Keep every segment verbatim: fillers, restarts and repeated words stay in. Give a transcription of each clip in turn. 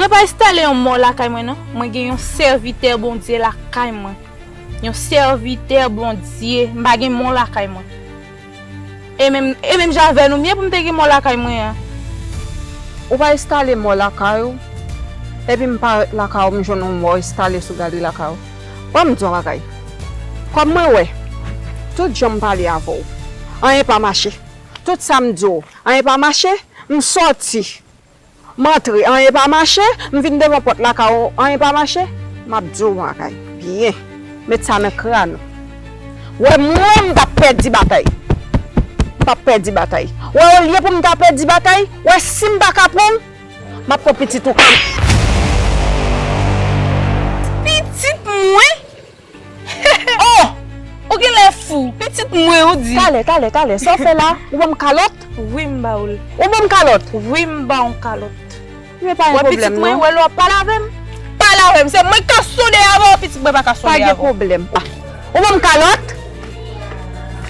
Mwen pa enstale yon mò lakay mwen non. Mwen gen yon sèvitè Bondye lakay mwen. Yon sèvitè Bondye. M pa gen mò lakay mwen. E menm, e menm jan avè nou m ye pou m te gen mò lakay mwen an. Ou pa enstale mò lakay ou, epi m parèt lakay ou, m jwenn yon mò enstale sou galri lakay ou. Ban m di yon bagay. Kòm mwen wè, tout jan m pale avè w, anyen pa mache. Tout sa m di w, anyen pa mache, m sòti. M antre, anyen pa mache, m vin devan pòt lakay ou, anyen pa mache, m ap di w yon bagay byen. Met sa nan kràn ou. Wè, mwen, m p ap pèdi batay. M p ap pèdi batay. Wè, olye pou m ta pèdi batay, wè, si m pa ka pran w, m ap pran pitit ou. Pitit mwen? Oh! Ou genlè fou. Pitit mwen, ou di. Talè, talè, talè. Sa w fè la? Ou ban m kalòt? Wi, m ba w l. Ou ban m kalòt? Wi, m ba w kalòt. Men pa gen pwoblèm non. Wè, pitit mwen, wè lè w ap pale avè m. Pale avè m. Se mwen k ka sonde avè w, pitit mwen pa ka sonde avè w. Pa gen pwoblèm. Ou ban m kalòt?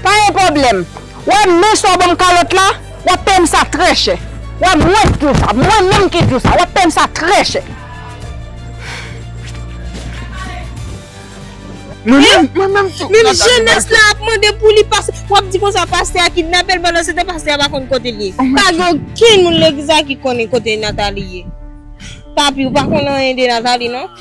Pa gen pwoblèm. Wè, men sa w ban m kalòt la, w ap peye m sa trè chè. Wè, mwen k di w sa. Mwen menm ki di w sa. W ap peye m sa trè chè. Mwen menm, mwen menm tou. Menm jenès la ap mande pou li pase. W ap di konsa pastè a kidnape l, pandan se tan pastè a pa konn kote l ye. Pa gen okenn moun legliz la ki konnen kote Nathalie ye. Papi, ou pa konn anyen de Nathalie non?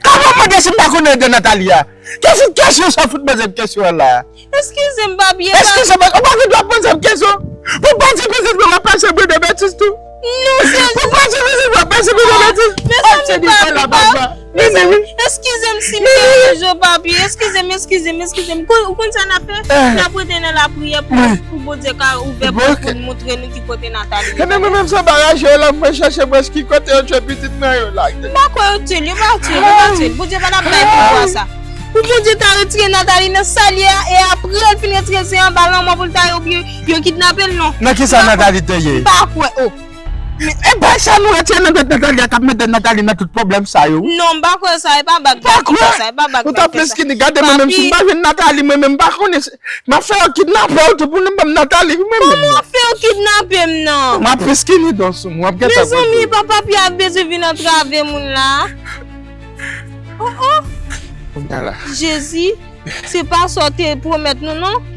Kòman mande si m pa konn anyen de Nathalie a? Kesyon, kesyon sa fout poze m kesyon an la? Eskize m, papi, e pa... Eskize m, ou pa gen dwa poze m kesyon. Pou pa di pitit mwen w ap pase Bruno Baptiste tou. Non, se... Pou pa di pitit mwen w ap pase Bruno Baptiste. Mezanmi, papi, pa... Mezanmi, eskize m si m deranje w, papi. Eskize m, eskize m, eskize m. Ou konn sa n ap fè? N ap rete nan lapriyè pou, pou Bondye ka ouvè pòt pou l montre nou ki kote Nathalie ye. Ebyen, mwen menm sa m pa raje yo la, mwen chèche mwen ki kote yo tchwe pitit mwen yo la. M pa kwè yo tchwe l, yo pa tchwe l, yo pa tchwe l. Bondye pa t ap bay pouvwa sa. Pou Bondye ta retire Nathalie nan sa l ye a, e apre l fin retire l, se anba lanmò pou l ta ye oubyen yo kidnape l, non. Nan kisa Nathalie te ye? M pa kwè, o. E bagay sa nou retire nan tèt Nathalie a k ap mete Nathalie nan tout pwoblèm sa yo. Non, m pa kwè sa, e pa bag k ap fè sa, e pa bag k ap fè sa. Ou ta plis ki ni, gade mwen menm, si m pa jwenn Nathalie, mwen menm, m pa konnen si, m ap fè yo kidnape w tou pou nou ban m Nathalie, mwen menm. Kòman w ap fè yo kidnape m nan? M ap plis ki ni don sou mwen, w ap gentan konprann. Mezanmi, papa, papi a bezwen vin antrave moun la. Oh, oh. Jezi, se pa sa w te pwomèt nou, non.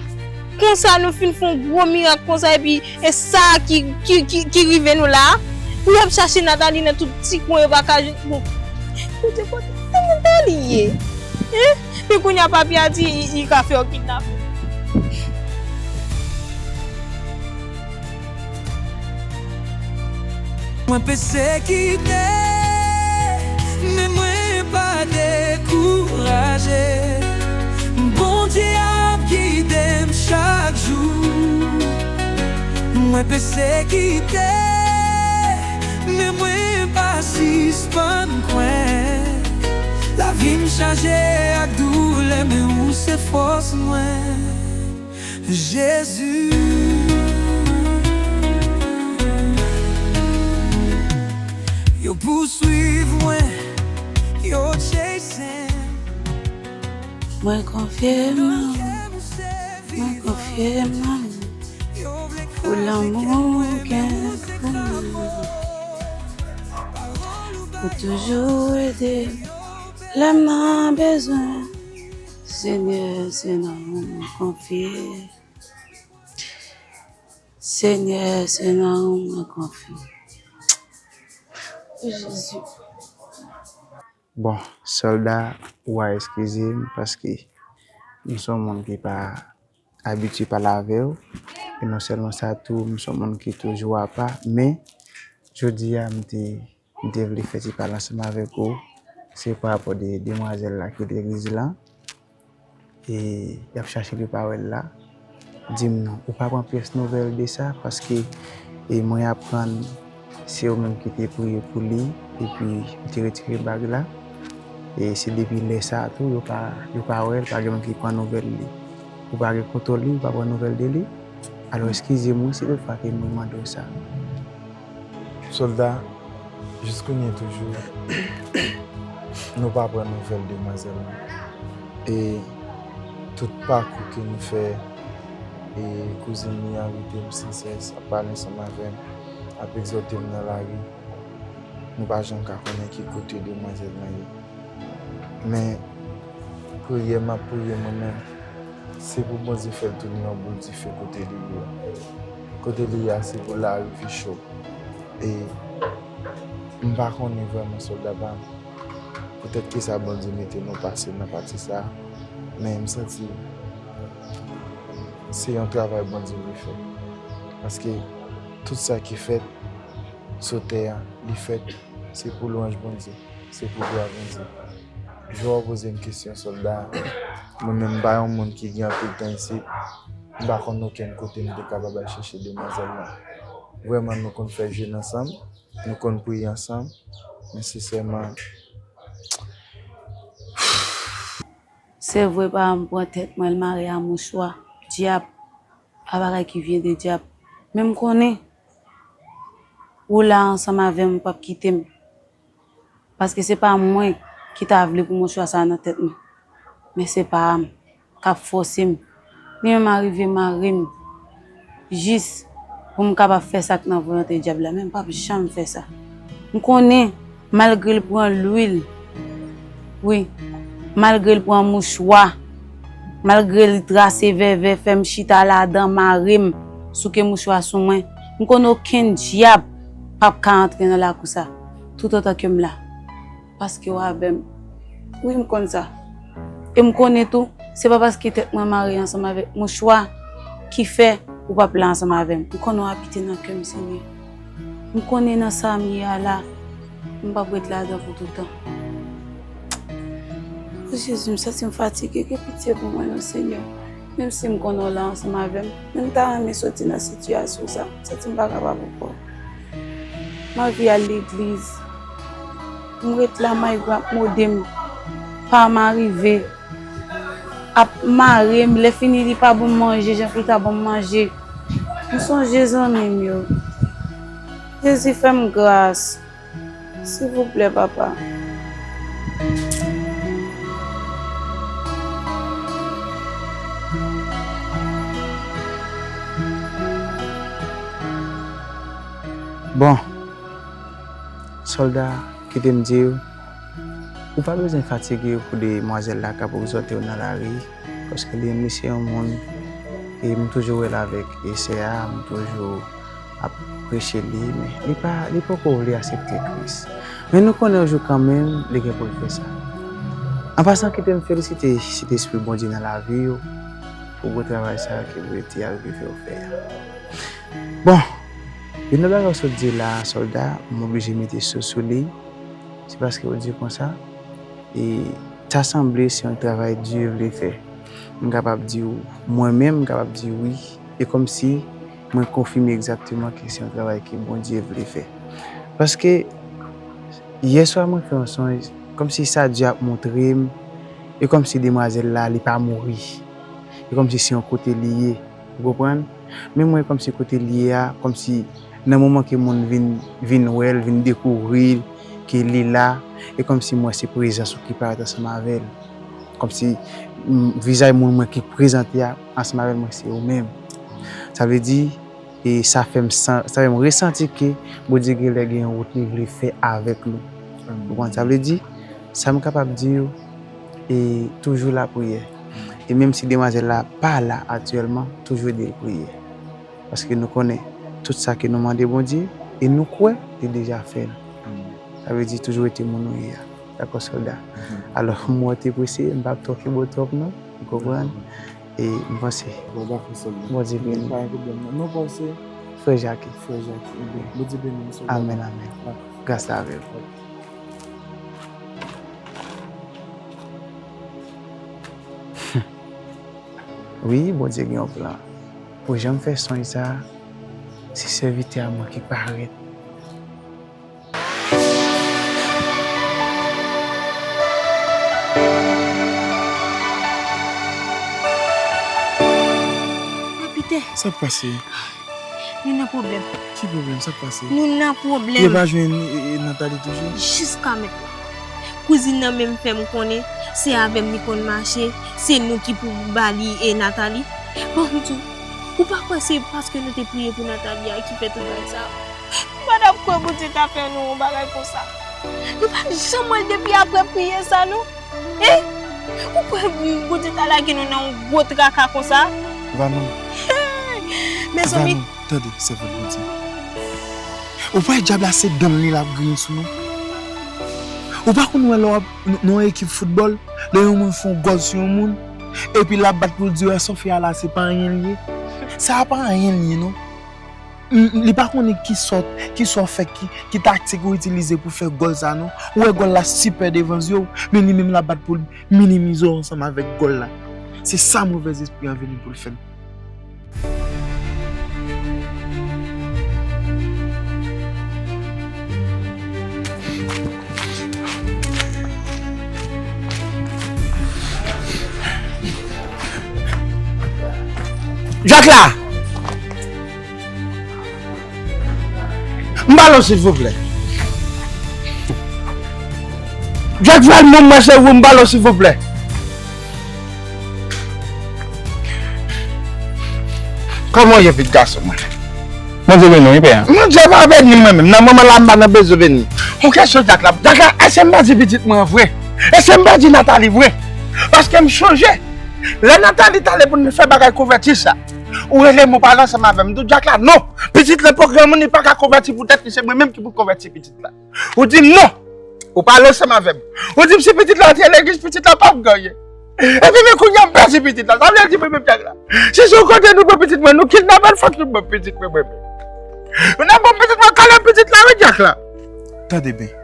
Konsa nou fin fè yon gwo mirak konsa, epi e sa ki, ki, ki, ki rive nou la. Pou y ap chache Nathalie nan tout ti kwen, yo pa ka jwenn. Bon, kote, kote Nathalie ye? Hein? Men kounye a papi a di, i, i ka fè yo kidnape. Mwen pesekite, men mwen pa dekouraje. Bondye ap gide m chak jou. Mwen pesekite, men mwen pa sispann kwè. Lavi m chaje ak doulè, men ou se fòs mwen. Jezi, yo pouswiv mwen, yo chase m. Mwen konfye m nan ou, mwen konfye m nan ou, pou lanmou ou gen pou mwen. Ou toujou ede m lè m nan bezwen. Senyè, se nan ou mwen konfye. Senyè, se nan ou mwen konfye. O Jezi. Bon, sòlda, ou a eskize m paske m se yon moun ki pa abitye pale avè w. E non sèlman sa tou, m se yon moun ki toujou apa, men jodi a, m te M te vle fè ti pale ansanm avèk ou. Se pa rapò de demwazèl la ki legliz la. E y ap chache li pa wè l la. Di m non, ou pa pran pyès nouvèl de sa, paske, e mwen aprann se ou menm ki te priye pou li, epi ou te retire bag la. E se depi lè sa a tou, yo pa, yo pa wè l, pa gen moun ki pran nouvèl li. Ou pa gen kontwòl li, ou pa pran nouvèl de li. Alò, eskize m wi, si toutfwa ke mwen mande w sa. Sòlda, jiskounye a toujou, nou pa pran nouvèl demwazèl lan. E tout pakou ke nou fè, e kouzin li an rete m san sès, ap pale ansanm avè m, ap egzòte m nan lari. Nou pa janm ka konnen ki kote demwazèl lan ye. Men, priyè m ap priye mwen menm, se pou Bondye fè l tounen yon boul dife kote li ye a. Kote li ye a, se pou l arive cho. E m pa konnen vrèman, sòlda pa m, poutèt kisa Bondye mete nou pase nan pati sa a, men m santi se yon travay Bondye vle fè. Paske tout sa ki fèt sou tè a, li fèt, se pou lwanj Bondye, se pou glwa Bondye. Jan w poze m kesyon, sòlda, mwen menm, m pa yon moun ki gen anpil tan isit, m pa konn okenn kote m te kapab al chèche demwazèl lan. Vrèman, nou konn fè jèn ansanm, nou konn priye ansanm, men sensèman, Se vre, papa m pran tèt mwen, l mare a mouchwa. Dyab, a bagay ki vyen de dyab. Men m konnen, ou la ansanm avè m, ou p ap kite m. Paske se pa mwen ki ta vle pou mouchwa sa nan tèt mwen. Men se papa m k ap fòse m. Li menm arive mare m jis pou m kapab fè sa k nan volonte dyab la, men m p ap janm fè sa. M konnen, malgre l pran lwil, wi, malgre l pran mouchwa, malgre l trase vèvè, fè m chita ladan, mare m, souke mouchwa sou mwen, m konnen okenn dyab p ap ka antre nan lakou sa, toutotan ke m la. Paske w avè m. Wi, m konn sa. E m konnen tou, se pa paske tèt mwen mare ansanm avèk mouchwa ki fè ou p ap la ansanm avè m. M konnen w abite nan kè m, Senyè. M konnen nan sa m ye a la, m p ap ret ladan pou toutan. O Jezi, m santi m fatige, gen pitye pou mwen non, Senyè. Menm si m konnen w la ansanm avè m, men m ta renmen soti nan sitiyasyon sa. M santi m pa kapab ankò. M anvi al legliz. M ret la, Maigre ap mode m. Pa m arive. Ap mare m. Lè fini, li pa ban m manje jan ke l ta ban m manje. M sonje zanmi m yo. Jezi, fè m gras. Silvouplè, papa. Bon, sòlda, kite m di w, ou pa bezwen fatige w pou demwazèl la k ap egzòte w nan lari, paske li menm li se yon moun, e m toujou wè l avèk e sè a, m toujou ap preche li, men li pa, li poko vle aksepte Kris. Men nou konnen yon jou kanmenm, li gen pou l fè sa. An pasan, kite m felisite Sentespri Bondye nan lavi w pou bon travay sa a ke Bondye te arive fè w fè a. Bon, youn nan bagay w sot di la, sòlda, m oblije mete so sou li, se paske w di konsa, e ta sanble se yon travay Dye vle fè. M kapab di w, mwen menm, m kapab di wi, e kòmsi mwen konfime egzakteman ke se yon travay ke Bondye vle fè. Paske, yèswa mwen fè yon sonj, kòmsi sa Dye ap montre m, e kòmsi demwazèl la, li pa mouri. E kòmsi se yon kote li ye. Ou konprann? Men mwen kòmsi kote l ye a, kòmsi nan moman ke moun vin, vin wè l, vin dekouvri l, ke li la, e kòmsi m wè se prezans ou ki parèt ansanm avè l. Kòmsi vizaj moun mwen ki prezante a ansanm avè l, mwen se ou menm. Sa vle di, e sa fè m, sa fè m resanti ke Bondye genlè gen yon wout li vle fè avèk nou. Ou konprann? Sa vle di, sa m kapab di w, e toujou lapriyè. E menm si demwazèl la pa la aktyèlman, toujou ede l priye. Paske nou konnen tout sa ke nou mande Bondye, e nou kwè li deja fè l. Sa vle di toujou rete moun ou ye a. Dakò, sòlda? Alò, m wè w te prese, m p ap twò kenbe w twòp non, ou konprann? E m panse. Bon, dakò, sòlda. Bondye beni. Pa gen pwoblèm non. Non pa w se? Frè Jacques. Frè Jacques. Bondye beni w, sòlda. Amèn, amèn. Gras la avè w. Wi, Bondye gen yon plan. Pou jan m fè sonj sa, se sèvitè a mwen ki parèt. Papitè. Sa k pase? Nou nan pwoblèm. Ki pwoblèm? Sa k pase? Nou nan pwoblèm. Yo pa jwenn e, e, Nathalie toujou? Jiska mentnan. Kouzin nan menm fè m konnen se avè m li konn mache, se nou ki pou ba li e Nathalie. Bon, m di w, ou pa kwè se paske nou te priye pou Nathalie a ki fè tout bagay sa? Madanm Kwè Bondye ta fè nou yon bagay konsa? Nou pa janm wè l depi apre priyè sa, non. Hein? Ou kwè Bondye ta lage nou nan yon gwo traka konsa? Vanou. Hey! Mezanmi. Vanou, tande, sèvant Bondye. Ou pa wè dyab la se dan l li l ap griyen sou nou? Ou pa konn wè lè w ap nan yon ekip foutbòl, lè yon moun fè yon gòl sou yon moun, epi l ap bat pou l di, "Wè, sa w fè a la, se pa anyen l ye." Sa a pa anyen l ye, non. M, li pa konnen ki sa w, ki sa w fè, ki, ki taktik ou itilize pou fè gòl sa, non. Ou wè gòl la sipè devan zye w, men li menm l ap bat pou l minimize w ansanm avèk gòl la. Se sa movèzespri an vini pou l fè m. Djak la! M ba l silvouplè. Djak Valmont, mwen se ou, m ba l silvouplè. Kòman w ye, pitit gason mwen? Bondye beni w, wi, pè a. Bondye pa beni mwen menm. Nan moman la, m pa nan bezwen beni. Yon kesyon, Djak la. Djak la, èske m pèdi pitit mwen vre? Èske m pèdi Nathalie vre? Paske m sonje, lè Nathalie t ale pou n fè bagay konvèti sa, ou rele m, ou pale ansanm avè m. M di w, Djak la, non. Pitit lan pa granmoun, li pa ka konvèti pou tèt li, se mwen menm ki pou konvèti pitit la. Ou di m non. Ou pale ansanm avè m. Ou di m si pitit la te legliz, pitit la p ap gen anyen. Epi men kounye a m pèdi pitit la. Sa vle di mwen menm Djak la, si se yon kote nou pran pitit mwen, nou kidnape l, fòk nou ban m pitit mwen, mwen menm. Nou nan ban m pitit mwen, kale pitit la, wi, Djak la. Tande byen.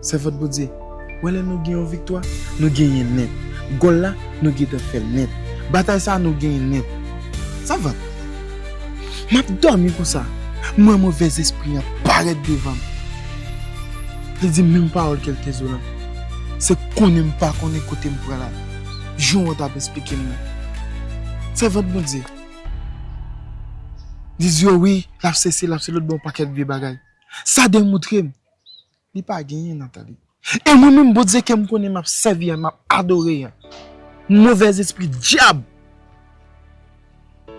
Sèvant Bondye, wè lè nou gen yon viktwa, nou genyen nèt. Gòl la, nou gentan fè l nèt. Batay sa, nou genyen nèt. Sèvant, m ap dòmi konsa, m wè movèzespri an parèt devan m. Li di m menm pawòl kèlke zo lan. Se konnen m pa konnen kote m pran la. Jan w t ap esplike m nan. Sèvant Bondye. Li di yo wi, l ap sesi, l ap se lòt bò yon pakèt vye bagay. Sa demontre m li pa genyen Nathalie. E mwen menm, Bondye ke m konnen m ap sèvi an, m ap adore an, movèzespri dyab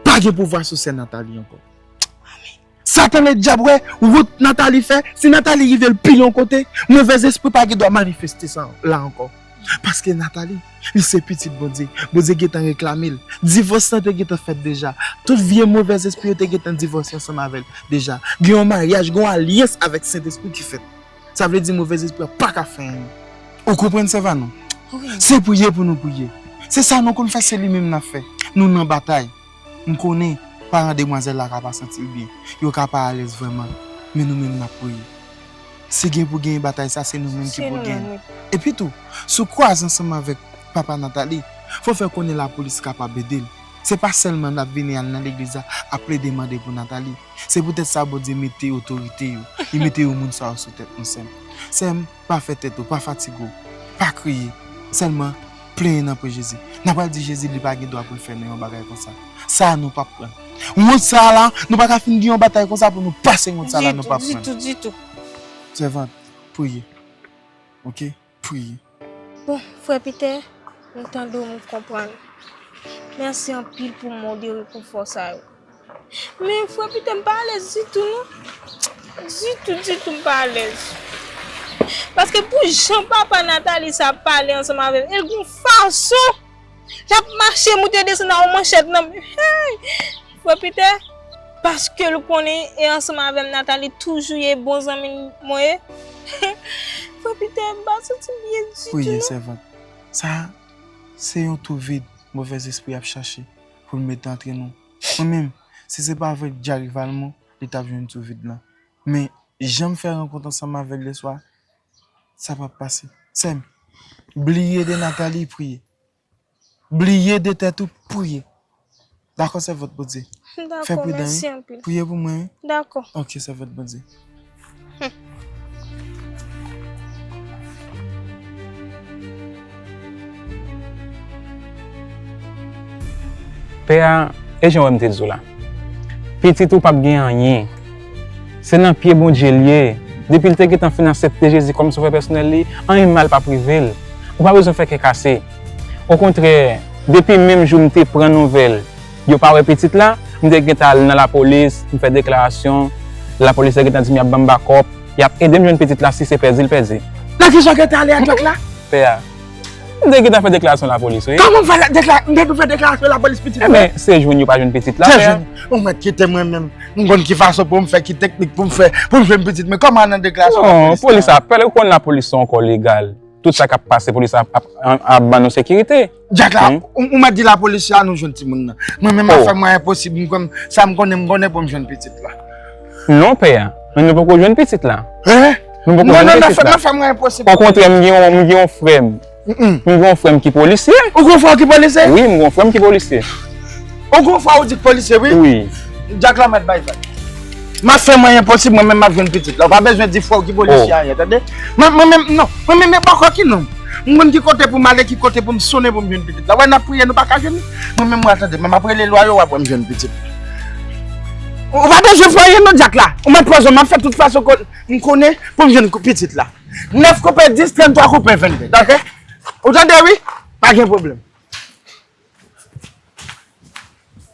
pa gen pouvwa sou sè Nathalie ankò. Satan ledyab wè wout Nathalie fè, si Nathalie rive l pi yon kote, movèzespri pa gen dwa manifeste sa la ankò. Paske Nathalie, li se pitit Bondye. Bondye gentan reklame l. Divòs lan te gentan fèt deja. Tout vye movèzespri yo te gentan divòse ansanm avè l deja. Gen yon maryaj, gen yon alyans avèk Sentespri ki fèt. Sa vle di movèzespri a pa ka fè anyen. Ou konprann, sè Vanou? Wi. Se priye pou nou priye. Se sa nou konn fè, se li menm n ap fè. Nou nan batay. M konnen paran demwazèl la ka pa santi l byen. Yo ka pa alèz vrèman. Men nou menm n ap priye. Si gen pou genyen batay sa, se nou menm ki pou genyen. Epi tou, si w kwaze ansanm avèk papa Nathalie, fò w fè konnen lapolis kapab ede l. Se pa sèlman n ap vini al nan legliz la ap plede mande pou Nathalie. Se poutèt sa Bondye mete otorite yo. Li mete yo moun sa yo sou tèt nou, sè m. Sè m, pa fè tèt ou, pa fatige w, pa kriye. Sèlman, plenyen nan pre Jezi. N a pral di Jezi li pa gen dwa pou l fè nou yon bagay konsa. Sa a nou p ap pran. Wont sa a la, nou pa ka fin gen yon batay konsa pou nou pase wont sa a la, nou p ap pran. Ditou, ditou, ditou. Sèvant, priye. Oke? Priye. Bon, frè Peter, m tande w, m konprann. Mèsi anpil pou mo de rekonfò sa yo. Men, frè Peter, m pa alèz ditou, non. Ditou, ditou, m pa alèz. Paske pou jan papa Nathalie sa ap pale ansanm avè m, e l gon fason l ap mache moute desann ak yon manchèt nan men. Hey! Frè Peter, paske l konnen e ansanm avè m Nathalie toujou ye bon zanmi mwen ye. Frè Peter, m pa santi m byen ditou, non. Priye, sèvant. Sa a, se yon twou vid movèzespri ap chache pou l mete antre nou. Mwen menm, si se pa avèk Djak Valmont, li t ap jwenn twou vid lan. Men, jan m fè rankont ansanm avè l yèswa, sa p ap pase. Sè m, bliye de Nathalie, priye. Bliye de tèt ou, priye. Dakò, sèvant Bondye? Fè pridan, wi. Dakò, mèsi anpil. Priye pou mwen, wi. Dakò. Oke, sèvant Bondye. Pè a, e jan w wè m te di w la, pitit ou p ap gen anyen. Se nan pye Bondye l ye. Depi l te gentan fin aksepte Jezi kòm sovè pèsonèl li, anyen mal p ap rive l. Ou pa bezwen fè kè kase. Okontrè, depi menm jou m te pran nouvèl yo pa wè pitit la, m te gentan al nan lapolis, m fè deklarasyon, Lapolis te gentan di m y ap ban m bakòp, y ap ede m jwenn pitit la, si se pèdi l pèdi. Nan ki sa w gentan ale a Djak la? Pè a, m te gentan fè deklarasyon lapolis, wi. Kòman w fè dekla-, m te fè deklarasyon lapolis pitit la? Ebyen, se jwenn yo pa jwenn pitit la, pè a. Ou mèt kite mwen menm. M konn ki fason pou m fè, ki teknik pou m fè, pou m jwenn pitit mwen. Kòman nan deklarasyon lapolis la? Non, polis ap fè l, ou konn lapolis se yon kò legal. Tout sa k ap pase, polis ap, ap, ap ban nou sekirite. Djak la, ou, ou mèt di lapolis se a nou jwenn timoun nan. Mwen menm, m ap fè mwayen posib, m konn, sa m konnen, m konnen pou m jwenn pitit la. Non, pè a. Men nou poko jwenn pitit la. Hein? Nou poko jwenn pitit la. Non, non, m ap fè mwayen posib. Okontrè, m gen yon, m gen yon frè m. M gen yon frè m ki polisye. Ou gen yon frè w ki polisye? Wi, m gen yon frè m ki polisye. Ou gen yon frè w di k polisye, wi? Wi. Djak la mèt bay vag. M ap fè mwayen posib, mwen menm m ap jwenn pitit la. Ou pa bezwen di frè w ki polisye anyen, tande? Mwen, mwen menm, non. Mwen menm, men bòkò ki non. M konn ki kote pou m ale, ki kote pou m sonnen pou m jwenn pitit la. Wè, n ap priye, nou pa ka jwenn li. Mwen menm, mwen, tande, mwen m ap rele lwa yo, w ap wè m jwenn pitit. Ou pa bezwen fè anyen, non, Djak la. Ou mèt poze, m ap fè tout fason ko-, m konnen pou m jwenn kou-, pitit la. Nèf koupe dis, tranntwa koupe venndè. Dakò? Ou tande, wi? Pa gen pwoblèm.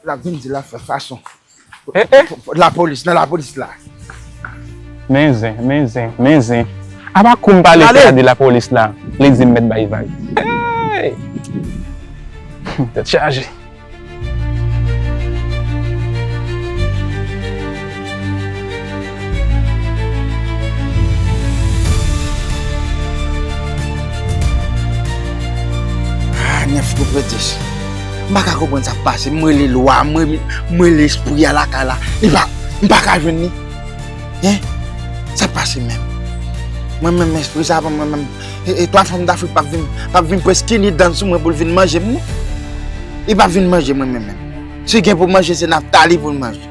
L ap vin di l ap fè fason. Eh, eh. Lapolis, nan lapolis la. Men zen, men zen, men zen. Apa kou m pale pè a de lapolis la, li di m mèt bay vag. Hey! Tèt chaje. Ah, nèf koupe dis. M pa ka konprann sa k pase. M rele lwa, m rele, m rele espri a lakay la. Li pa, m pa ka jwenn li. Hein? Sa k pase menm? Mwen menm, espri sa, mwen menm, e, e, twa fanm Dafrik p ap vin, p ap vin près kini dan sou mwen pou l vin manje m, non. Li p ap vin manje mwen menm menm. Si gen pou manje, se Naftali pou l manje.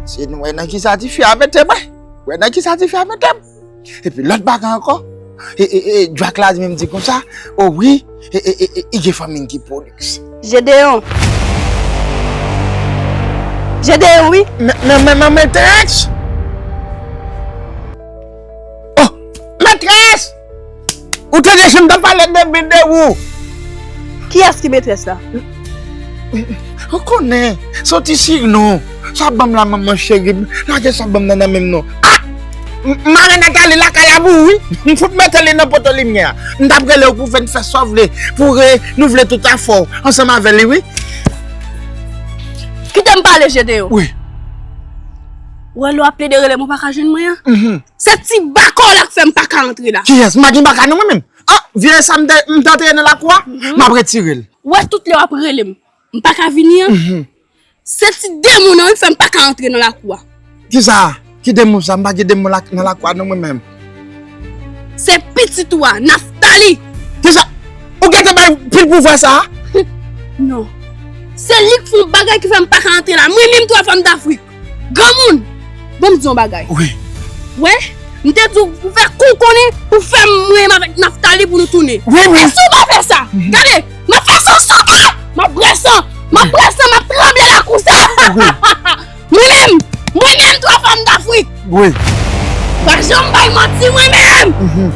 Se nou wè nan kisa dife a mete mwen. Wè nan kisa dife a mete m. Epi lòt bagay ankò, e, e, e, Djak la menm di konsa, o wi, e, e, e, e, li gen fanmi ki polis. Jedeyon. Jedeyon, wi. Men, men, men, men, metrès! Oh, metrès! Ou tande jan m t ap pale de, de ou? Kiyès ki metrès la? Ou konnen, soti si non. Sa w ap ban m la, manman cheri m. Lage sa w ap ban m nan, nan men m non. Ah! M, mare Nathalie lakay la pou ou, wi. M fout mete li nan poto limyè a. M t ap rele w pou w vin fè sa w vle, pou w renouvle tout afè w ansanm avè li, wi. Kite m pale, Jedeyon. Wi. Ou wè lè w ap plede rele m, ou pa ka jwenn mwen an? Mhm. Se ti baka w la k fè m pa ka antre la. Kiyès? M pa gen baka non mwen menm. Ah, vye sa m te, m te antre nan lakou a, mhm, m ap retire l. Ou wè tout lè w ap rele m, m pa ka vini an? Mhm. Se ti demoun nan wi k fè m pa ka antre nan lakou a. Kisa? Ki demoun sa? M pa gen demoun la, nan lakou a non mwen menm. Se pitit ou a, Naftali. Kisa? Ou gentan bay pil pouvwa sa a? Non. Se li k fè yon bagay ki fè m pa ka antre la. Mwen menm twa fanm Dafrik. Granmoun, ban m di yon bagay. Wi. Wè, m te di w pou fè kou konnen, pou fè m renmen avèk Naftali pou nou tounen. Wi, wi. E si w pa fè sa? Mhm. Gade, m ap fè san sote! M ap bwè san, m ap bwè san, m ap tranble lakou sa. Wi. Mwen menm, mwen menm twa fanm Dafrik. Wi. Pa janm bay manti mwen menm. Mhm.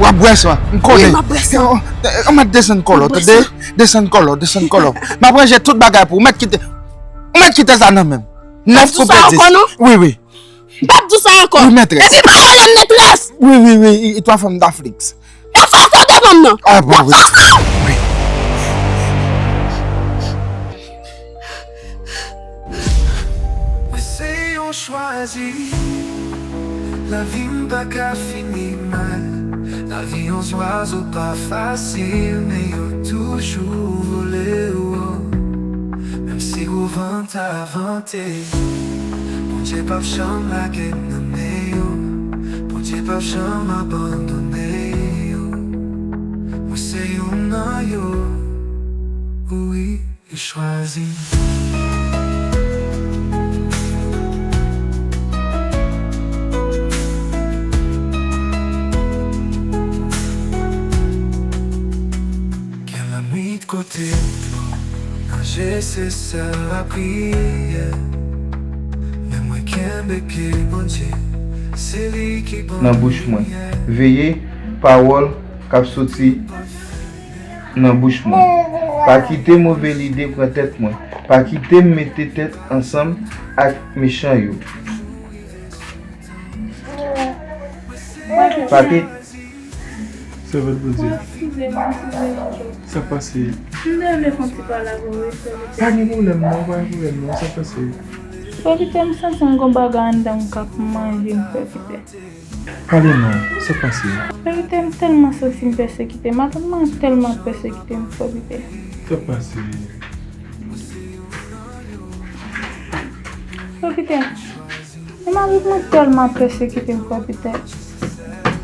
W ap bwè san, m konnen. Wi, m ap bwè san. An, an, an, desann kòlò, tande? Desann kòlò, desann kòlò. M ap ranje tout bagay pou ou. Ou mèt kite, ou mèt kite sa nan men m. Nèf koupe dis. Wi, wi. M p ap di w sa ankò. Wi, metrès. Epi pa rele m metrès. Wi, wi, wi, e, e twa fanm Dafrik. E fè sa devan m nan. Ah, bon, wi. Wi. Mwen se yon chwazi. Lavi m pa ka fini mal. Lavi yon zwazo pa fasil, men yo toujou vole wo. Menm si gwo van ta vante, Bondye p ap janm lage m nan men yo. Bondye p ap janm abandone yo. Mwen se youn nan yo, wi. Li chwazi m. Gen lannuit kote m nanje, se sèl lapriyè. Men mwen kenbe pye Bondye, se li ki ban m limyè. Nan bouch mwen. Veye pawòl k ap soti nan bouch mwen. Pa kite move lide pran tèt mwen. Pa kite m mete tèt ansanm ak mechan yo. Papi. Sèvant Bondye. Eskize m, eskize m, Joe. Sa k pase? M te vle fè yon ti pale avè w, wi, sèvitè. Pa gen pwoblèm non, pa gen pwoblèm non, sa k pase? Frè Pitè, m santi m gon bagay anndan m k ap manje m, frè Pitè. Pale non, sa k pase? Frè Pitè, m tèlman santi m pèsekite, matant mwen tèlman pèsekite m, frè Pitè. Sa k pase? Frè Pitè, e matant mwen tèlman pèsekite m, frè Pitè.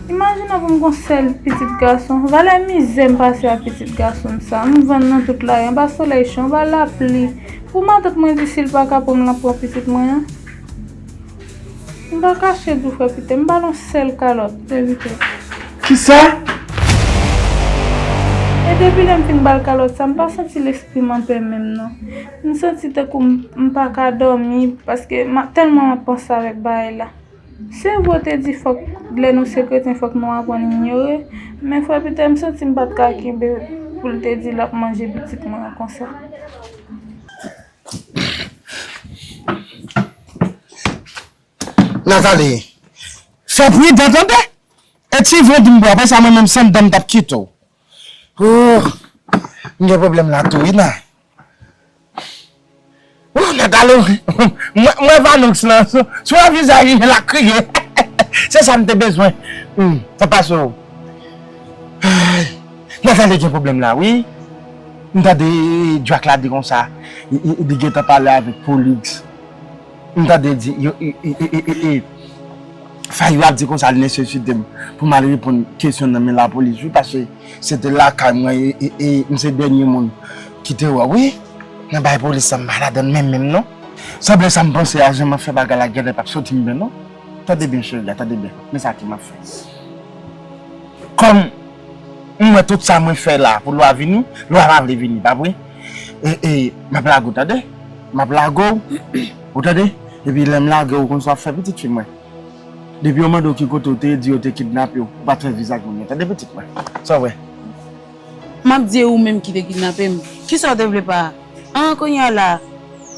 Imajine w pou m gon sèl pitit gason. Valè mizè m pase ak pitit gason m sa. M vann nan tout lari, anba solèy cho, anba lapli. Pou matant mwen di si l pa ka pran m, l ap pran pitit mwen an. M pa kache di w, frè Pitè, m ba l yon sèl kalòt, sèvitè. Kisa? E depi lè m fin ba l kalòt sa, m pa santi lespri m anpè menm non. M santi tankou m, m pa ka dòmi, paske m a, tèlman m ap panse avèk bagay la. Se vre w te di fòk, lè nou se kretyen, fòk nou aprann inyore, men frè Pitè, m santi m pa t ka kenbe pou l te di l ap manje pitit mwen an konsa. Nathalie, fò pridan tande. E ti van di m bò, apre sa mwen menm san dan m t ap kite w. Oh, m gen pwoblèm la tou, wi, nan. Oh, Nathalie, mwen, mwen Vanox lan, sou, sou yon vizaj li, l ap kriye. Se sa m te bezwen. Hmm, sa pase w. Ay, Nathalie gen pwoblèm la, wi. M tande Djak la di konsa, li, li, li gentan pale avèk Polix. M tande di, yo, e, e, e, e, e, e, Fayou ap di konsa li nesesite m pou m al reponn kesyon nan men lapolis, wi, paske se te lakay mwen, e, e, e, m se dènye moun ki te wè, wi, nan bay polis sa m pa ladann menm, menm, non. Sanble sa m panse a, jan m ap fè bagay la, genlè p ap soti m byen, non. Tande byen, cheri a, tande byen. Men sa ke m ap fè. Kòm m wè tout sa mwen fè la pou lwa vini, lwa pa vle vini, pa vre? E, e, m ap lage w, tande? M ap lage w, ou tande? Epi lè m lage w, ou konn sa w ap fè, pitit fi mwen. Depi yo mande w ki kote w te ye, di yo te kidnape w, ou pa t fè vizaj moun yo, tande, pitit mwen? Sa w wè? M ap di e ou menm ki te kidnape m. Kisa w te vle pa? An, kounye a la,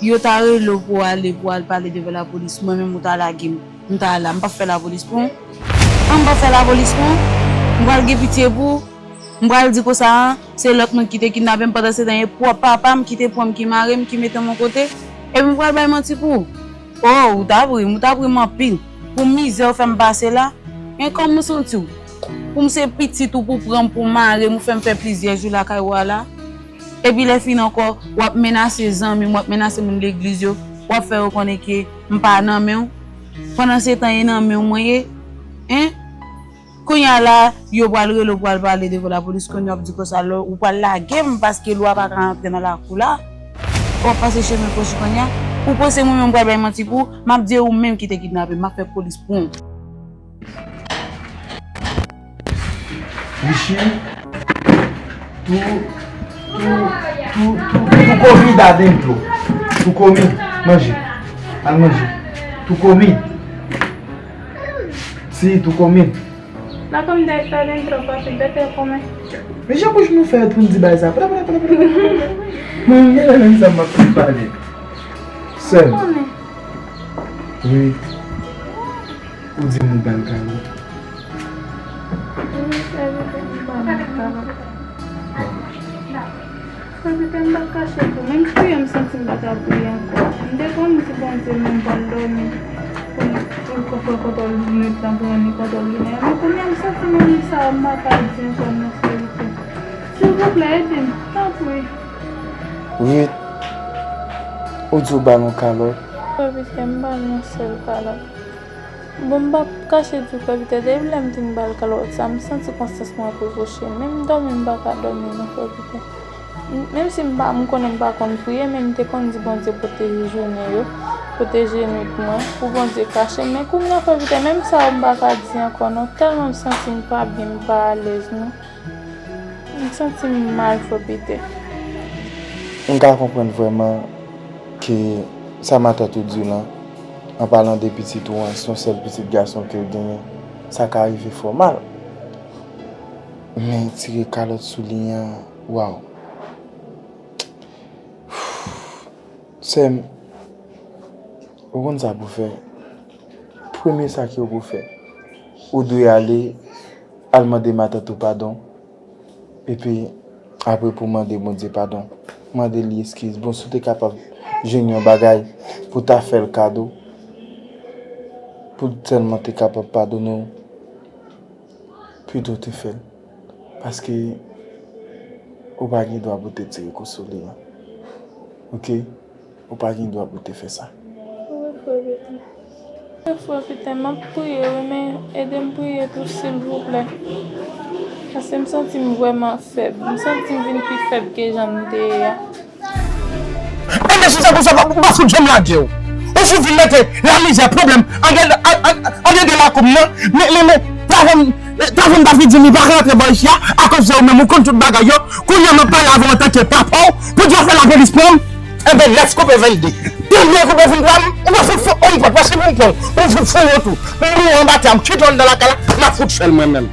yo ta rele w pou w ale, pou w al pale devan lapolis. Mwen menm, ou ta lage m. M ta la, m p ap fè lapolis pou ou. An, m p ap fè lapolis pou ou. M pral gen pitye pou ou. M pral di konsa, an, se lòt moun ki te kidnape m. Pandan se tan, e pwòp papa m ki te pran m, ki mare m, ki mete m yon kote. Epi m pral bay manti pou ou. Oh, ou t ap ri m, ou t ap ri m anpil. Pou mizè ou fè m pase la. Men kòman w santi w? Pou m se pitit ou, pou w pran m, pou w mare m, ou fè m fè plizyè jou lakay ou a la. Epi lè fini ankò, w ap menase zanmi m, w ap menase moun legliz yo, w ap fè yo konnen ke m pa nan men w. Pandan se tan, e nan men w mwen ye. Hein? Kounye a la, yo pral rele w, pral pale devan lapolis, kounye a w ap di konsa, lò, ou pral lage m paske lwa pa ka antre nan lakou la. W ap pase chemen kwochi kounye a. Ou panse mwen menm m pral bay manti pou ou? M ap di e ou menm ki te kidnape m, m ap fè polis pou ou. Richi, tou, tou, tou, tou, tou komi dadentro. Tou komi, manje. Al manje. Tou komi. Si, tou komi. La comida está dentro, papi, vete a comer. Men jan bouch nou fè pou n di bagay sa. Pra, pra, pra, pra, pra, pra. Mwen, men, men, men, sa m ap fin pale. Sè m. Wi. Ou di m ou ba l kalòt. Wi, sè, m ba l kalòt. Frè Pitè, m p ap kache tou, menm kriye m santi m pa ka kriye ankò. M te konn di Bondye men m pral dòmi pou l, pou l fè kontwòl nwit lan, pou l rann li kontwòl jounen an. Men kounye a m santi menm sa a m pa ka di ankò non, sèvitè. Silvouplè, ede m, tanpri. Wi, ou di w ba l yon kalòt. Frè Pitè, m ba l yon sèl kalòt. Bon, m p ap kache di w, frè Pitè, depi lè m fin ba l kalòt sa, m santi konsyans mwen ap reproche m. Menm dòmi, m pa ka dòmi non, frè Pitè. M, menm si m pa, m konnen m pa konn priye, men m te konn di Bondye pwoteje jounen yo, pwoteje nwit mwen, pou Bondye kache m. Men kounye a, frè Pitè, menm sa yo m pa ka di ankò non, tèlman m santi m pa byen, m pa alèz non. M santi m mal, frè Pitè. M ka konprann vrèman ke sa matant ou di w lan, an palan de pitit ou an, se yon sèl pitit gason ke l genyen, sa ka rive fè w mal. Men tire kalòt sou li an, waw. Sè m, ou konn sa pou w fè. Premye sa ke w pou fè, ou dwe ale Al mande matant ou padon. Epi, apre pou mande Bondye padon, mande li eskiz. Bon, si w te kapab jwenn yon bagay pou w ta fè l kado, pou l sèlman te kapab padone w, pito w te fè l. Paske ou pa gen dwa pou w te tire kou sou li a. Oke? Ou pa gen dwa pou w te fè sa. Wi, frè Pita. Wi, frè Pita, m ap priye, wi, men ede m priye tou, silvouplè. Paske m santi m vrèman fèb. M santi m vin pi fèb ke jan m te ye a. Enben, si se pou sa, m pa fout janm lage w. Ou fout vin mete lamizè, pwoblèm, anndan, an, an, anndan de lakou m nan. Men, men, men, Tavann, Tavann ta vin di m li pa ka rantre bò isi a, akoz de ou menm, ou konn tout bagay yo. Kounye a m ap pale avè w antanke papa w, pou di w fè lapolis pran m. Enben, lès koupe venn de. Premye koupe vin pran m, ou pa fout fè yon pòt, paske pou m pran w, ou fout fè yon tou. Ou mouri anba tè a, m kite w anndan lakay la, m ap fout fè l mwen menm.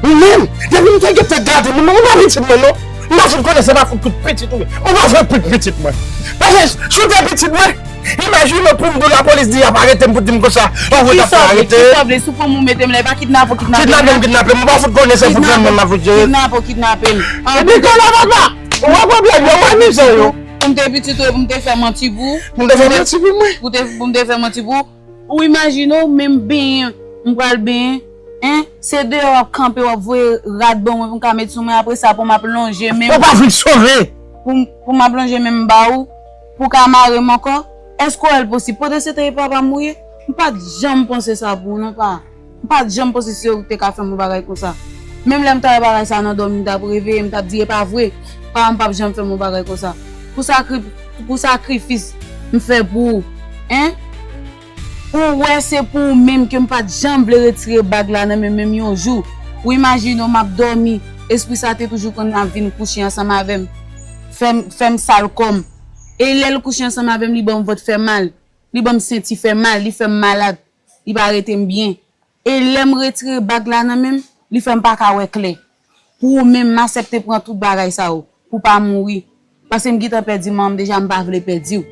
Ou menm, depi m te gentan gade nou, ou pa pitit mwen non. M pa fout konnen se pa fout pitit ou ye. Ou pa fout pitit mwen. Paske si w te pitit mwen, imajine w pou m di w lapolis di y ap arete m pou di m konsa, anvo t ap fè arete. Kisa w vle? Kisa w vle? Si w pran m ou mete m la, e pa kidnape w kidnape m. Kidnape m, kidnape m. Ou pa fout konnen se pou grann moun m ap fout jere. Kidnape w kidnape m. Epi kounye a papa, ou wè pwoblèm yo, ou wè mizè yo. Pou m te pitit ou, pou m te fè manti pou ou. Pou m te fè manti pou mwen. Pou te, pou m te fè manti pou ou. Ou imajine w, men m benyen, m pral benyen, en, se deyò w ap kanpe, w ap voye rad ban mwen pou m ka met sou mwen, apre sa pou m ap lonje men m. Ou pa vin sove! Pou m, pou m ap lonje men m ba ou, pou w ka mare m ankò? Èske w wè l posib? Pandansetan e papa m ou ye? M pa t janm panse sa pou ou non, pa. M pa t janm panse se ou ki te ka fè m yon bagay konsa. Menm lè m t ap wè bagay sa nan dòmi, m t ap reveye, m t ap di e pa vre. Pa, m p ap janm fè m yon bagay konsa. Pou sakri-, pou sakrifis m fè pou ou, en? Ou wè se pou ou menm ke m pa t janm vle retire bag la nan men m menm yon jou. Ou imajine w m ap dòmi, espri sa te toujou konn ap vin kouche ansanm avè m, fè m, fè m sal kò m. E lè l kouche ansanm avè m, li ban m vant fè mal, li ban m senti fè mal, li fè m malad, li pa rete m byen. E lè m retire bag la nan men m, li fè m pa ka wè klè. Pou ou menm, m aksepte pran tout bagay sa yo, pou w pa mouri. Paske m gentan pèdi manman m deja, m pa vle pèdi w.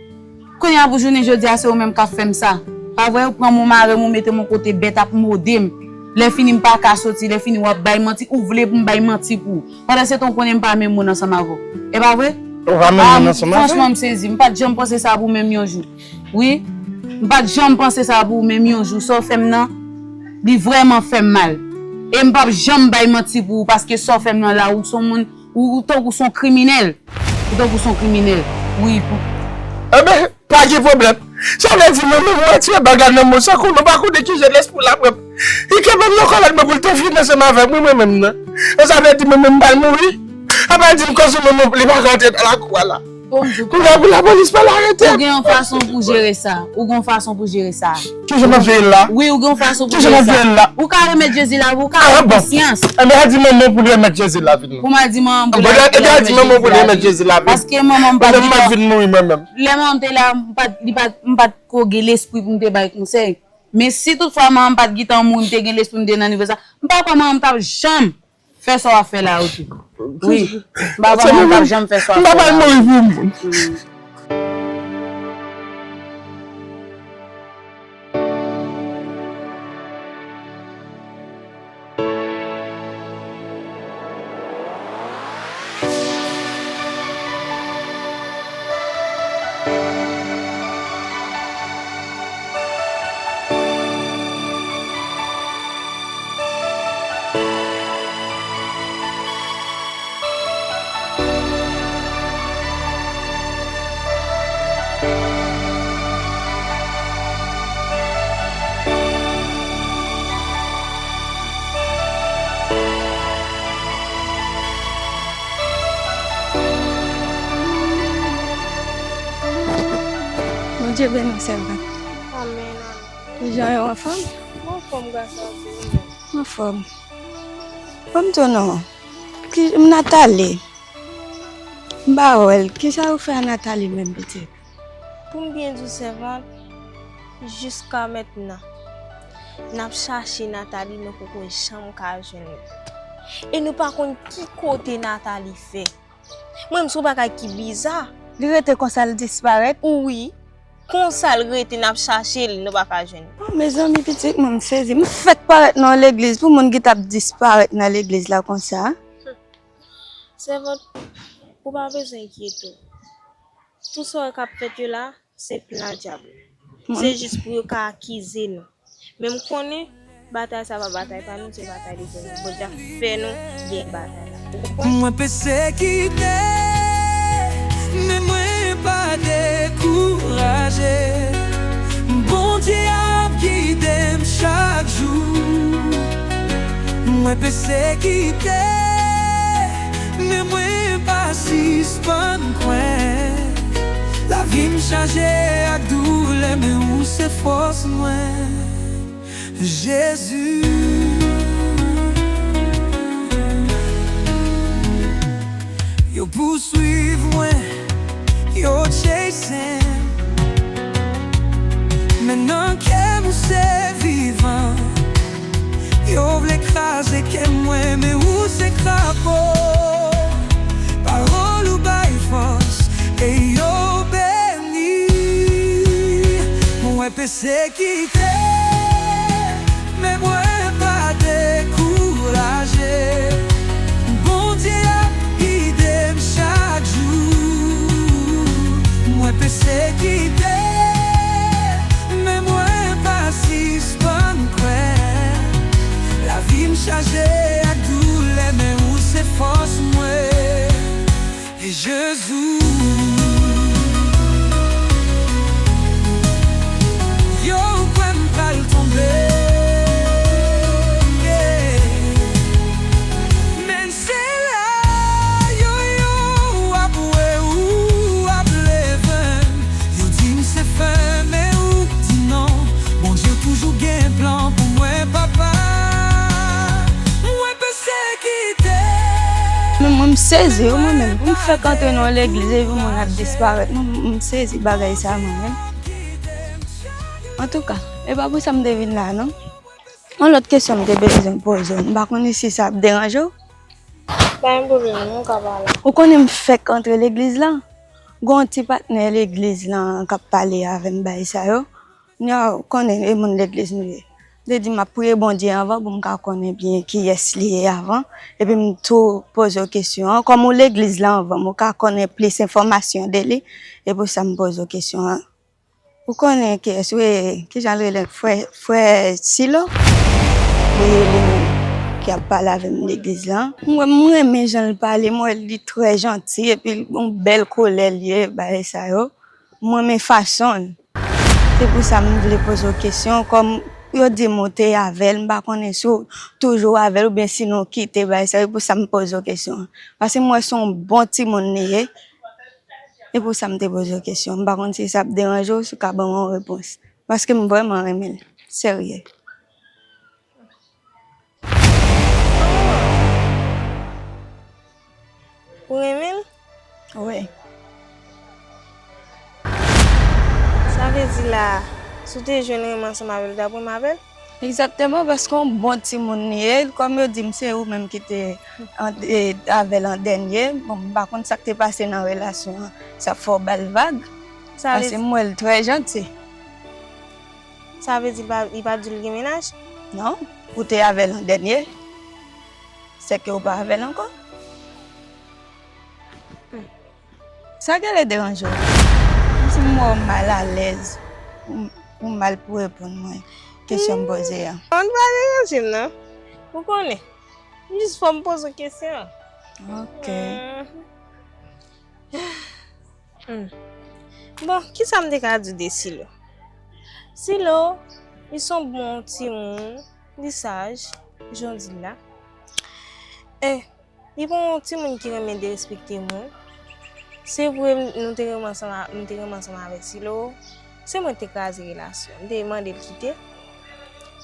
Kounye a pou jounen jodi a, se ou menm k ap fè m sa. Pa vre, ou pran m, ou mare m, ou mete m yon kote bèt ap mòde m. Lè fini m pa ka soti, lè fini w ap bay manti, ou vle pou m bay manti pou ou. Pandansetan ou konnen m pa menm moun ansanm avè w. E pa vre? Ou pa menm moun ansanm avè m? Franchman, m sezi. M pa t janm panse sa pou menm yon jou. Wi, m pa t janm panse sa pou ou menm yon jou. Sa w fè m nan, li vrèman fè m mal. E m p ap janm bay manti pou ou, paske sa w fè m nan la, ou se yon moun, ou, ou tankou se yon kriminèl. Ou tankou se yon kriminèl. Wi, pou... Enben, pa gen pwoblèm. Sa vle di, mwen menm, mwen retire bag la nan men w, san konnen, ou pa konnen ki jan lespri w la pran m. Li kenbe m nan kòlèt mwen pou l te vini ansanm avè m, wi, mwen menm nan. E sa vle di, mwen menm, m pral mouri. Apa l di m koz ou menm, li pa ka rantre nan lakou a la. Kounye a pou lapolis pa al arete m. Ou gen yon fason pou jere sa. Ou gen yon fason pou jere sa. Kijan m ap jere l la? Wi, ou gen yon fason pou jere sa. Kijan m ap jere l la? Ou ka remèt Jezi lavi w, ou ka gen konsyans. Enben, al di manman w pou l remèt Jezi lavi l non. Pou m al di manman m pou l remèt Jezi lavi l. Paske manman m pa t vin mouri mwen menm. Lè manman m te la, m pa t, li pa t, m pa t ko gen lespri pou m te bay konsèy. Men si toutfwa manman m pa t gentan mouri, m te gen lespri, m te nan nivo sa, m pa kwè manman m t ap janm fè sa w ap fè la, oke. Wi. M pa kwè manman m t ap janm fè sa w ap fè la. M pa pral mouri pou moun. Bondye beni w, sèvant. Amèn, amèn. Kijan w ye, w anfòm? Mwen anfòm, gras a Dye, ou menm? Mwen anfòm. Ban m di w non. Ki, Nathalie. M pa wè l. Kisa yo fè a Nathalie menm, pitit? Pou m byen di w, sèvant, jiska mentnan, n ap chache Nathalie, nou poko janm ka jwenn li. E nou pa konn ki kote Nathalie fè. Mwen menm, se yon bagay ki biza. Li rete konsa, l disparèt? Wi. Konsa l rete, n ap chache l, nou pa ka jwenn li. Oh, mezanmi, pitit mwen, m sezi. M fèk parèt nan legliz pou moun ki t ap disparèt nan legliz la konsa. Sèvant, ou pa bezwen enkyete w. Tout sa w wè k ap fèt yo la, se plan dyab. Se jis pou yo ka akize nou. Men m konnen batay sa pa batay pa nou, se batay Letènèl. Bondye ap fè nou gen batay la. Ou konprann? Mwen pesekite, men mwen pa dekouraje. Bondye ap gide m chak jou. Mwen pesekite, men mwen pa sispann kwè. Lavi m chaje ak doulè, men ou se fòs mwen, Jezi. Yo pouswiv mwen, yo chase m, men nan kè m ou se vivan. Yo vle kraze kè mwen, men ou se krapo. Pawòl ou bay fòs, e yo beni. Mwen pesekite, men mwen pa dekouraje. Bondye ap gide m chak jou. Mwen pesekite, men mwen pa sispann kwè. Lavi m chaje ak doulè, men ou se fòs mwen. E Jezi, yo kwè m pral tonbe, yeah. Men se la yo, yo, w ap wè, ou ap leve m. Yo di m se fen, men ou di non. Bondye toujou gen plan pou mwen, papa. Mwen pesekite. Men mwen, m sezi, wi, mwen menm. Pou m fèk antre nan yon legliz epi moun ap disparèt. Mwen, m sezi bagay sa, mwen menm. Antouka, e pa pou sa m te vin la, non. Yon lòt kesyon m te bezwen poze w. M pa konnen si sa ap deranje w. Pa gen pwoblèm, non, ou ka pale. Ou konnen m fèk antre legliz la. Gon ti patnè legliz lan k ap pale avè m, bagay sa yo. Kounye a, ou konnen e moun legliz nou ye. M te di m ap priye Bondye anvan pou m ka konnen byen kiyès li ye avan. Epi m tou poze w kesyon an. Kòm ou legliz la anvan m, ou ka konnen plis enfòmasyon de li. E pou sa m poze w kesyon an. Ou konnen kiyès, wi, kijan l rele, frè, frè Silo? Wi, li menm ki ap pale avè m legliz la. M wè, m renmen jan l pale, m wè li trè janti, epi l gon bèl kolè l ye, bagay sa yo. M renmen fason l. Se pou sa m vle poze w kesyon, kòm yo di m ou te avè l, m pa konnen si w toujou avè l oubyen si nou kite, bagay sa yo, pou sa m poze w kesyon an. Paske m wè se yon bon timoun li ye. E pou sa m te poze w kesyon. M pa konn si sa ap deranje w, si w ka ban m yon repons. Paske m vrèman renmen l. Serye. Ou renmen l? Wi. Sa vle di la, si w te jwenn renmen ansanm avè l, w t ap renmen avè l? Egzakteman, paske yon bon timoun li ye. Kòm yo di m se ou menm ki te an, e, avè l an dènye. Bon, m pa konn sa k te pase nan relasyon an. Sa fè w ba l vag. Sa vle Paske m wè l trè janti. Sa vle di li pa, li pa di w l gen mennaj? Non, ou te avè l an dènye. Sèke ou pa avè l ankò. Sa genlè deranje w? Kòmsi m wè w mal alèz, ou, ou mal pou reponn mwen kesyon m poze a. Non, li pa deranje m, non. Ou konnen. Jis fò m poze w kesyon an. Ok. Hmm. Bon, kisa m te ka di w de Silo? Silo, li se yon bon timoun, li saj, jan w di l la. E, li pa yon timoun ki renmen derespekte moun. Se vre, m, nou te renmen ansanm a, m te renmen ansanm avèk Silo. Se mwen ki te kraze relasyon. M te mande l kite.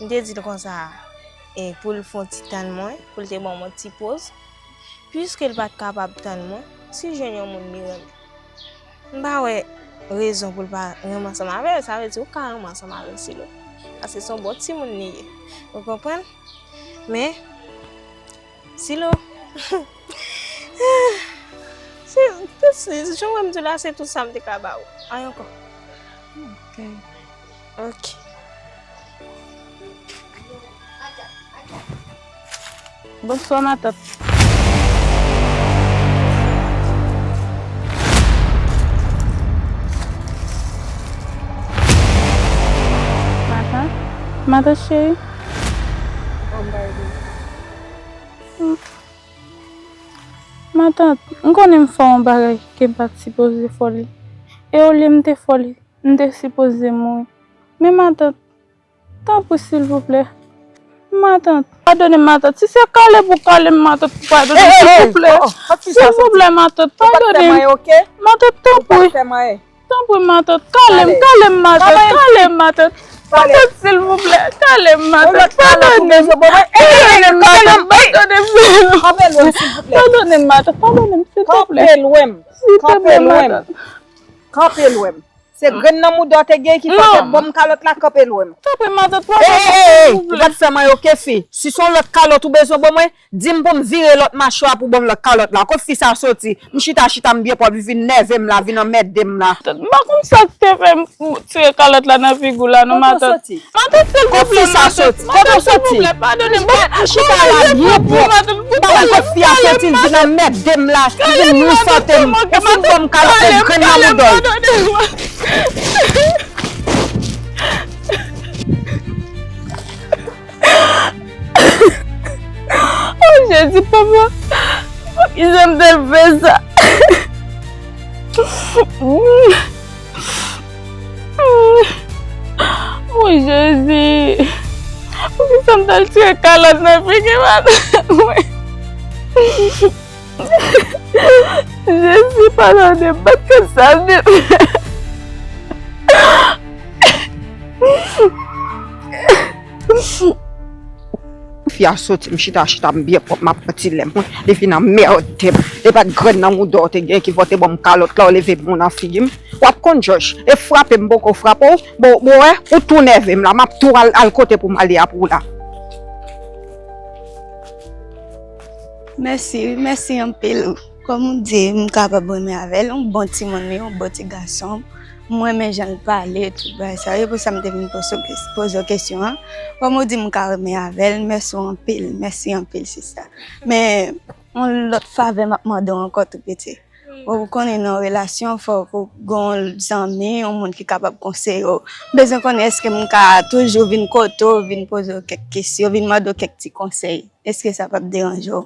M te di l konsa, e, pou l fè yon ti tann mwen, pou l te ban m yon ti poz. Piske l pa t kapab tann mwen, si l jwenn yon moun li renmen. M pa wè rezon pou l pa renmen ansanm avè l, sa vle di ou ka renmen ansanm avè l, Silo. Paske se yon bon timoun li ye. Ou konprann? Men, Silo, se, se, jan w wè m di w la, se tout sa m te ka ba ou. Anyen ankò. Hmm, Ok. Bonswa, matant. Matant? Matant cheri? Matant, m konnen m fè yon bagay ke m pa t sipoze fè li. E olye m te fè li, m te sipoze mouri. Men matant, tanpri silvouplè. Matant, padone m matant. Si se kale pou kale m matant, padone m silvouplè. Silvouplè matant, padone m. Matant, tanpri. Tanpri matant, kale m, kale m matant, kale m matant. Matant, silvouplè, kale m matant, padone m. Padone m, padone m. Padone m matant, padone m, silvouplè. Kanpe lwen m. Kanpe lwen m. Kanpe lwen m. Se grenn nan mouda w te gen ki fè w te ban m kalòt la, kanpe lwen m. Tanpri matant, padone m, silvouplè. Ou pa t fè m anyen, oke fi. Si se yon lòt kalòt ou bezwen ban mwen, di m pou m vire lòt mache a pou ban m lòt kalòt la. Kot fi sa soti? M chita, chita, m byen pwòp, li vin nève m la, vin anmède m la. M pa konn sa k te fè m tire kalòt la nan figi w la non, matant. Matant, silvouplè, matant. Matant, silvouplè, padone m. Chita la byen pwòp. M pa konn kot fi a soti, li vin anmède m la, li vin nwi sante m. Ou fin ban m kalòt, se grenn nan mouda w. Oh, Jezi, papa. Poukisa m te fè sa? Oh, Jezi. Poukisa m t al tire kalòt nan figi matant mwen? Jezi, padone m, m pa t konn sa m te fè. Fi a soti, m chita, chita, m byen pwòp, m ap pran ti lè m, wi. Li vin anmède m. E pa t grenn nan mouda w te gen ki fè w te ban m kalòt la, w leve moun nan figi m. W ap konn jòj. E frape m poko frape w. Bon, bon, wè, ou tou nève m la. M ap tou al, al kote pou m ale a pou w la. Mèsi, wi, mèsi anpil. Kòm ou di, m kapab renmen avè l, yon bon timoun li, yon bon ti gason. M renmen jan l pale, tout bagay sa yo. E pou sa m te vin poze w kes-, poze w kesyon an. Kòm ou di, m ka renmen avè l, mèsi w anpil, mèsi anpil, sista. Men, yon lòt favè m ap mande w ankò tou piti. Bon, ou konnen nan yon relasyon, fòk ou gen yon zanmi, yon moun ki kapab konseye w. M bezwen konnen èske m ka toujou vin kote w, vin poze w kèk kesyon, vin mande w kèk ti konsèy. Èske sa p ap deranje w?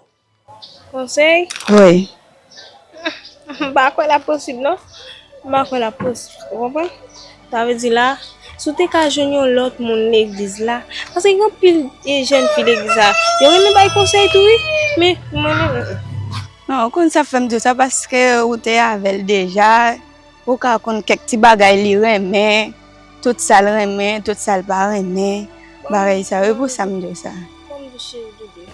Konsèy? Wi. M pa kwè l ap posib, non. M pa kwè l ap posib. Ou konprann? Sa vle di la, si w te ka jwenn yon lòt moun legliz la, paske gen anpil, e, jèn fi legliz la, yo renmen bay konsèy tou, wi. Men, mwen menm, mm, mm. Non, ou konn sa fè m di w sa, paske ou te avè l deja, ou ka konn kèk ti bagay li renmen, tout sa l renmen, tout sa l pa renmen, bagay sa yo, e pou sa m di w sa. Kòm di cheri doudou.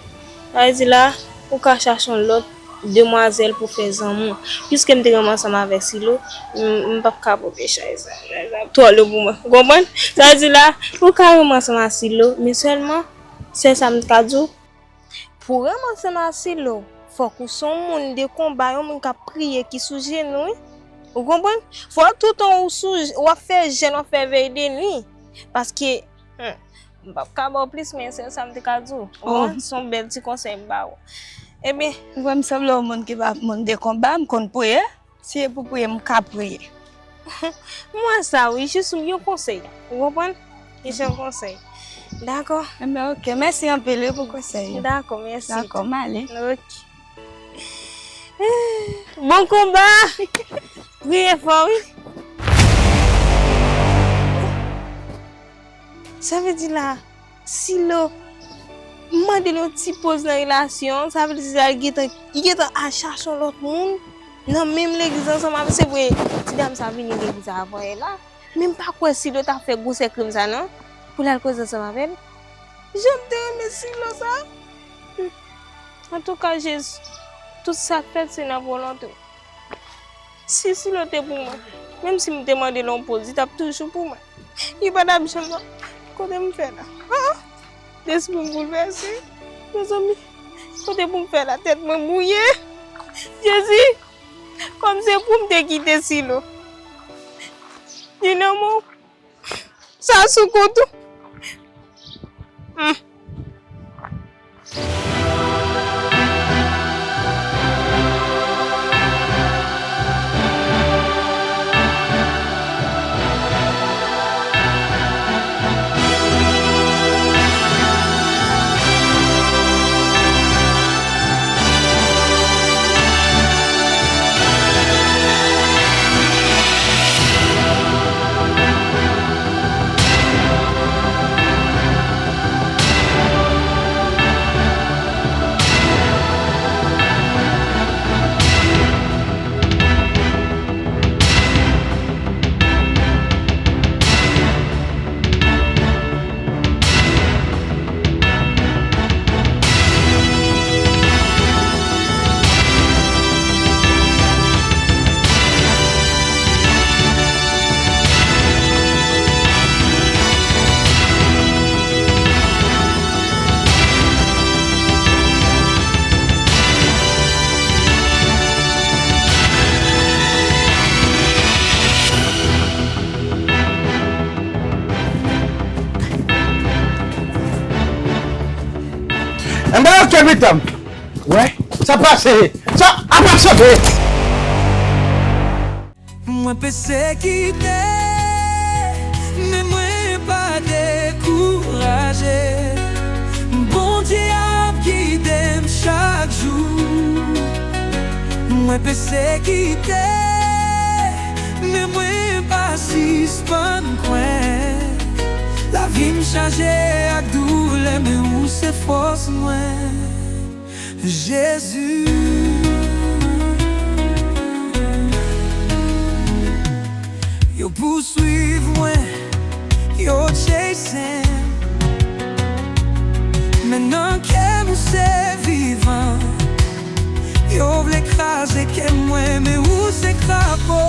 Sa vle di la, ou ka chache yon lòt demwazèl pou fè zanmi w. Piske m te renmen ansanm avèk Silo, m, m p ap ka pote chay sa. Chay sa twò lou pou mwen. Ou konprann? Sa vle di la, ou ka renmen ansanm ak Silo, men sèlman, sèl sa m ka di w, pou w renmen ansanm ak Silo, fòk ou se yon moun de konba, yon moun k ap priye, ki sou jenou, wi. Ou konprann? Fò toutan ou sou, w ap fè jèn, w ap fè vèy de nwi. Paske, hmm, m p ap ka ba w plis, men se sa m te ka di w. Ou konprann? Se yon bèl ti konsèy m ba w. Ebyen. Ou wè m sanble yon moun ki pa moun de konba, m konn priye. Si e pou priye, m ka priye. M wè sa, wi. Jis yon konsèy. Ou konprann? Jis yon konsèy. Dakò? Enben, oke. Mèsi anpil, wi, pou konsèy yo. Dakò, mèsi. Dakò, m ale. Oke. Bon konba! Priye fò, wi. Sa vle di la, Silo, m mande l yon ti poz nan relasyon an, sa vle di la, li gentan, li gentan al chache yon lòt moun nan menm legliz ansanm avè, se vre, ti dam sa vini legliz avan yè la, men m pa kwè Silo t ap fè gwosè krim sa non, pou l al koze ansanm avè l. Jan m te renmen Silo sa. Antouka, Jezi, tout sa k fèt se nan volonte w. Si Silo te pou mwen, menm si m te mande l yon poz, li t ap toujou pou mwen. Li pa t ap janm nan. Kote m fè la? Ah! Lespri m boulvèse. Mezanmi, kote pou m fè la? Tèt mwen mouye. Jezi, kòm se pou m te kite Silo. Li nan men w. Sa sou kont ou. Hmm. Anba yo kè pitan. Wè, sa pase, sa ap ap sove. Mwen pesekite, men mwen pa dekouraje. Bondye ap gide m chak jou. Mwen pesekite, men mwen pa sispann kwè. Lavi m chaje ak doulè, men ou se fòs mwen. Jezi, yo pouswiv mwen, yo chase m, men nan kè m ou se vivan. Yo vle kraze kè mwen, men ou se krapo.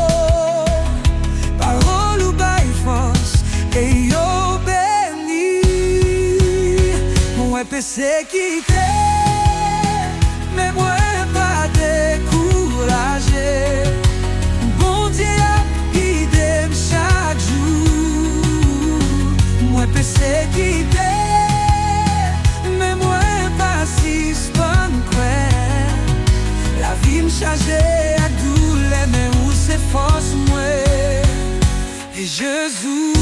Pawòl ou bay fòs, e yo beni. Mwen pesekite, men mwen pa dekouraje. Bondye ap gide m chak jou. Mwen pesekite, men mwen pa sispann kwè. Lavi m chaje ak doulè, men ou se fòs mwen. E Jezi,